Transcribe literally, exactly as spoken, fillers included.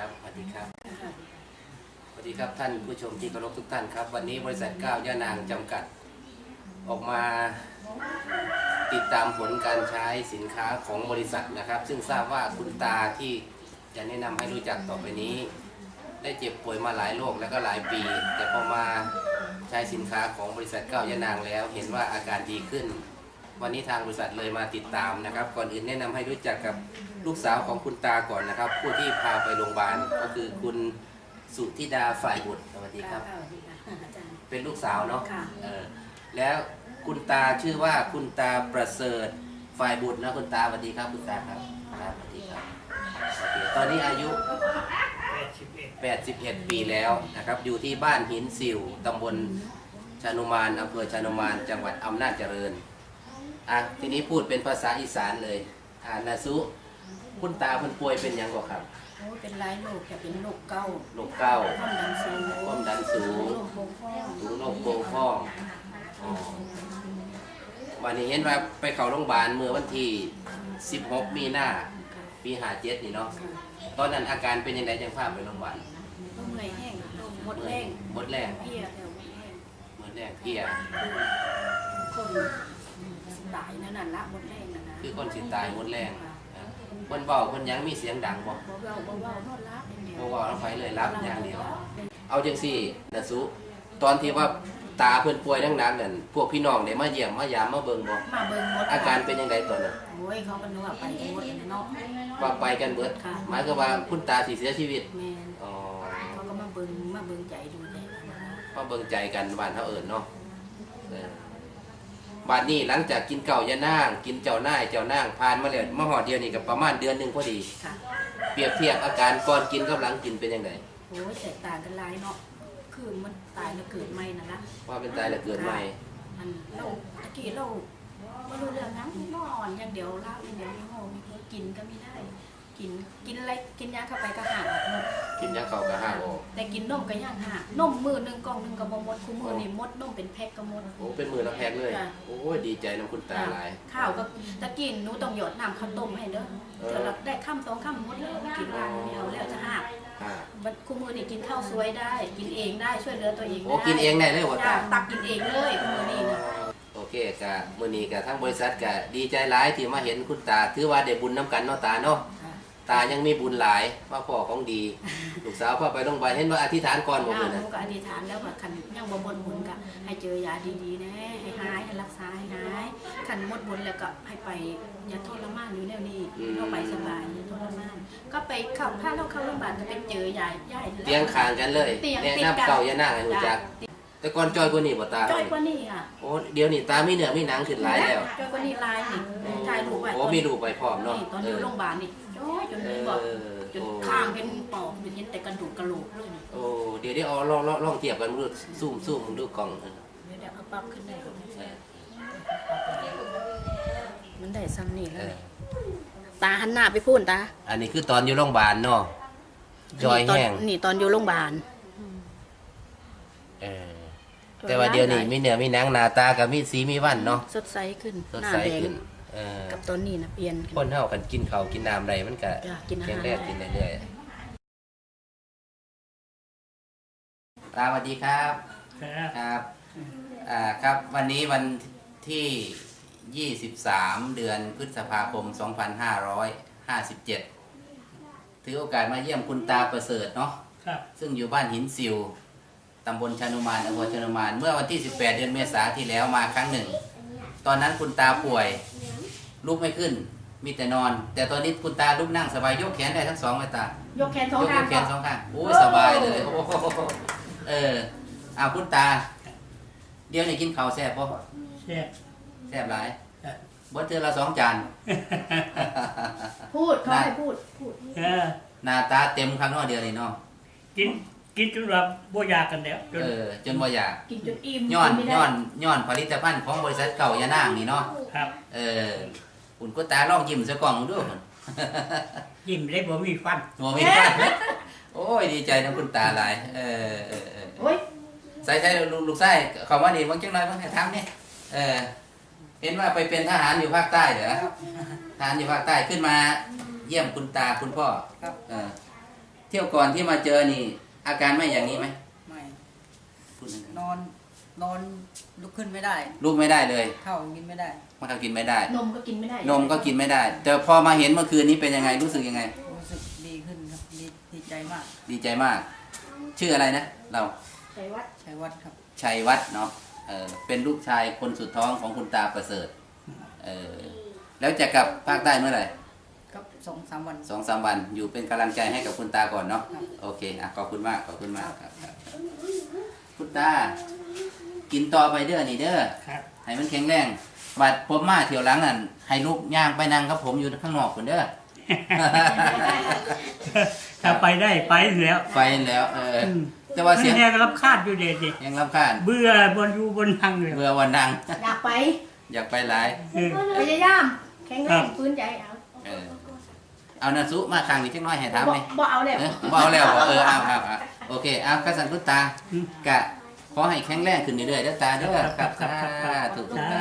สวัสดีครับ สวัสดีครับท่านผู้ชมที่เคารพทุกท่านครับ วันนี้บริษัทก้าวย่านางจำกัด ออกมาติดตามผลการใช้สินค้าของบริษัทนะครับ ซึ่งทราบว่าคุณตาที่จะแนะนำให้รู้จักต่อไปนี้ ได้เจ็บป่วยมาหลายโรคแล้วก็หลายปี แต่พอมาใช้สินค้าของบริษัทก้าวย่านางแล้ว เห็นว่าอาการดีขึ้น วันนี้ทางบริษัทเลยมาติดตามนะครับ ก่อนอื่นแนะนำให้รู้จักกับลูกสาวของคุณตาก่อนนะครับ ผู้ที่พาไปโรงพยาบาลก็คือคุณสุธิดาฝ่ายบุตร สวัสดีครับ ค่ะ สวัสดีค่ะ อาจารย์ เป็นลูกสาวเนาะ ค่ะ เออ แล้วคุณตาชื่อว่าคุณตาประเสริฐฝ่ายบุตรนะ คุณตา สวัสดีครับ คุณตาครับ ครับ สวัสดีครับ โอเค ตอนนี้อายุ แปดสิบเอ็ด แปดสิบเอ็ด ปีแล้วนะครับ อยู่ที่บ้านหินสิว ตำบลชานุมาน อำเภอชานุมาน จังหวัดอำนาจเจริญ อ่ะ ทีนี้พูดเป็นภาษาอีสานเลย อ่า นาสุ คุณตาเพิ่นป่วยเป็นหยังก่อครับ โอ้ เป็นหลายโรค จะเป็นโรคเกาต์ โรคเกาต์ ความดันสูง ความดันสูง ถุงลมโป่งพอง ถุงลมโป่งพอง อ๋อ วันนี้เห็นว่าไปเข้าโรงพยาบาลเมื่อวันที่สิบหก มีนา ค่ะ ปีห้าเจ็ด นี่เนาะ ค่ะ ตอนนั้นอาการเป็นยังไงจังพาไปโรงพยาบาล เมื่อยแฮง หมดแรง หมดแรง เพลียแล้ว หมดแรง หมดแรงเพลีย คือคนสิตายนั่นน่ะละ หมดแรงนั่นน่ะ คือคนสิตายหมดแรง ค่ะ อ่า เพิ่นเว้าเพิ่นหยังมีเสียงดังบ่ บ่เว้า บ่เว้า นอนหลับอย่างเดียว บ่เว้านำไผเลย หลับอย่างเดียว หลับ เอาจังซี่ นาสุ ตอนที่ว่าตาเพิ่นป่วยหนักๆนั่น พวกพี่น้องได้มาเยี่ยมมายามมาเบิ่งบ่ มาเบิ่งหมด อาการเป็นจั่งใดตอนนั้น โอ้ย เขาก็นึกว่าไปกันหมดแล้วเนาะ ว่าไปกันเบิด ค่ะ หมายความว่าคุณตาสิเสียชีวิต แม่น อ๋อ เขาก็มาเบิ่ง มาเบิ่งใจดูใจกันนะ มาเบิ่งใจกัน บ้านเฮาเอิ้นเนาะ เออ บัดนี้หลังจากกินเก้าย่านาง กินเจ้านาย เจ้านาง ผ่านมาแล้ว มาฮอดเดี๋ยวนี้ก็ประมาณเดือนหนึ่งพอดี ค่ะ เปรียบเทียบอาการก่อนกินกับหลังกินเป็นจั่งใด โอ้ย แตกต่างกันหลายเนาะ คือมันตายแล้วเกิดใหม่นั่นละ ว่าเป็นตายแล้วเกิดใหม่ อันเราตะกี้เราบ่รู้เรื่องหยัง นอนอย่างเดียว ลาบอย่างเดียว มีโฮมีโฮ กินก็มีได้ กิน กินอะไร กินยาเข้าไปก็หากออกหมด กินยาเข้าก็หากออก แต่กินนมก็ยังหาก นมมื้อหนึ่งกล่องหนึ่งก็บ่หมด คุมื้อนี่หมด นมเป็นแพ็คก็หมด โอ้ เป็นมื้อละแพ็คเลย จ้ะ โอ้ย ดีใจนำคุณตาหลาย ข้าวก็ ตะกี้หนูต้องหยอดน้ำข้าวต้มให้เด้อ เออ เทื่อละได้คำสองคำหมดแล้ว กินลาบเดียวแล้วจะหาก อ่า บัดคุมื้อนี่กินข้าวสวยได้ กินเองได้ ช่วยเหลือตัวเอง โอ้ ได้ กินเองได้เลยบ่ตา จ้ะ ตักกินเองเลย มื้อนี้นะ โอเค ก็มื้อนี้ก็ทางบริษัทก็ดีใจหลายที่มาเห็นคุณตา ถือว่าได้บุญนำกันเนาะตาเนาะ ค่ะ ตายังมีบุญหลาย มาพ้อของดี ลูกสาวพาไปโรงพยาบาล เห็นว่าอธิษฐานก่อนบ่มื้อนั้น หนูก็อธิษฐานแล้วว่าคันยังบ่หมดบุญก็ให้เจอยาดีๆแน่ ให้หาย ให้รักษาให้หาย คันหมดบุญแล้วก็ให้ไป อย่าทรมานอยู่แนวนี้ อืม เราไปสบาย อย่าทรมาน ก็ไปเข้า พาเราเข้าโรงพยาบาลก็ไปเจอยาย ยาย เตียงข้างกันเลย เตียงติดกัน แนะนำเก้าย่านางให้รู้จัก จ้ะ แต่ก่อนจ่อยกว่านี้บ่ตา จ่อยกว่านี้ค่ะ โอ้ เดี๋ยวนี้ตามีเนื้อมีหนังขึ้นหลายแล้ว จ่อยกว่านี้หลายนี่ ถ่ายรูปไว้ โอ้ มีรูปไว้พร้อมเนาะ นี่ตอนอยู่ เออ โรงพยาบาลนี่ โอ้ย จนเป็นบอก เออ จน โอ้ ข้างเป็นปอบ เห็นแต่กระดูกกะโหลกเลยนี่ โอ้ เดี๋ยว เดี๋ยวเอาลอง ลอง ลองเทียบกันดู ซูม ซูมดูกล้อง เออ เดี๋ยว เดี๋ยวเอาปรับขึ้นได้ เออ มันได้ซ้ำนี่แล้ว เออ นี่ ตาหันหน้าไปพู้นตา อันนี้คือตอนอยู่โรงพยาบาลเนาะ จ่อยแฮง นี่ตอน นี่ตอนอยู่โรงพยาบาล เออ แต่ว่าเดี๋ยวนี้มีเนื้อมีหนัง หน้าตาก็มีสีมีวันเนาะ สดใสขึ้น สดใสขึ้น หน้าแดง เออ กับตอนนี้นะเปลี่ยน คนเฮาคันกินข้าวกินน้ำได้มันก็ จ้ะ กินอาหาร แข็งแรงขึ้นเรื่อยๆ ตา สวัสดีครับ ครับ ครับ อ่า ครับ วันนี้วันที่ยี่สิบสาม เดือนพฤษภาคม สองพันห้าร้อยห้าสิบเจ็ด ถือโอกาสมาเยี่ยมคุณตาประเสริฐเนาะ ครับ ซึ่งอยู่บ้านหินสิว ตำบลชานุมาน อำเภอชานุมาน เมื่อวันที่สิบแปด เดือนเมษาที่แล้วมาครั้งหนึ่ง ตอนนั้นคุณตาป่วย ลุกไม่ขึ้น มีแต่นอน แต่ตอนนี้คุณตาลุกนั่งสบาย ยกแขนได้ทั้งสองเลยตา ยกแขนสองข้าง ยกแขนสองข้าง โอ้ย โอ้ สบายเลย โอ้โห เออ เอาคุณตา เดี๋ยวนี้กินข้าวแซ่บบ่ แซ่บ แซ่บหลาย ครับ เบิดเทื่อละสองจาน พูด เขาให้พูด พูด เออ หน้าตาเต็มคักเนาะเดี๋ยวนี้เนาะ กิน กินจนว่าบ่อยากกันแล้ว จน เออ จนบ่อยาก กินจนอิ่ม ย้อน กินไม่ได้ ย้อน ย้อนผลิตภัณฑ์ของบริษัทเก่าย่านางนี่เนาะ ครับ เออ คุณคุณตาลองยิ้มใส่กล้องดู ยิ้มเลยบ่มีฟัน บ่มีฟัน โอ้ย ดีใจนำคุณตาหลาย เออ เออ เออ โอ้ย ใส่ ใส่ ลูก ลูกชาย เข้ามานี่ เบิ่งจักหน่อย เบิ่งให้ถามนี่ เออ เห็นว่าไปเป็นทหารอยู่ภาคใต้เหรอ ทหารอยู่ภาคใต้ ขึ้นมาเยี่ยมคุณตาคุณพ่อ ครับ เออ เที่ยวก่อนที่มาเจอนี่ อาการไม่อย่างนี้ไหม? ไม่ พูด ดังๆ นอนนอนลุกขึ้นไม่ได้ ลุกไม่ได้เลย ข้าวกินไม่ได้ มันก็กินไม่ได้ นมก็กินไม่ได้ นมก็กินไม่ได้ แต่พอมาเห็นเมื่อคืนนี้เป็นยังไง รู้สึกยังไง? รู้สึกดีขึ้นครับดีดีใจมาก ดีใจมาก ชื่ออะไรนะ เรา ไขวัด ชัยวัฒน์ครับ ชัยวัฒน์เนาะ เออ เป็นลูกชายคนสุดท้องของคุณตาประเสริฐ เออ แล้วจะกลับภาคใต้เมื่อไหร่? ก็สองสามวัน สองสามวัน อยู่เป็นกำลังใจให้กับคุณตาก่อนเนาะ โอเค อ่ะ ขอบคุณมาก ขอบคุณมากครับ คุณตา กินต่อไปเด้อนี่เด้อ ครับ ให้มันแข็งแรง บัดผมมาเที่ยวหลังนั่น ให้ลุกย่างไปนั่งกับผมอยู่ข้างนอกพุ้นเด้อ ถ้าไปได้ไปแล้ว ไปแล้ว เออ อืม แต่ว่าเสียง แฮงรำคาญอยู่เด้ ยังรำคาญ เบื่อบ่อยู่บ่นั่งเลย เบื่อวันนั่ง อยากไป อยากไปหลาย เออ พยายาม แข็งแรง ครับ ฝืนใจเอา เออ เอาหน้าสุมาข้างนี้จักหน้อยให้ถาม บ่ นี่ บ่เอาแล้ว เออบ่เอาแล้วบ่ เออ เอาเอาเอาโอเค เอาคันซั่นคุณตา กะขอให้แข็งแรงขึ้นเรื่อยๆเด้อตาเด้อ ครับ สาธุคุณตา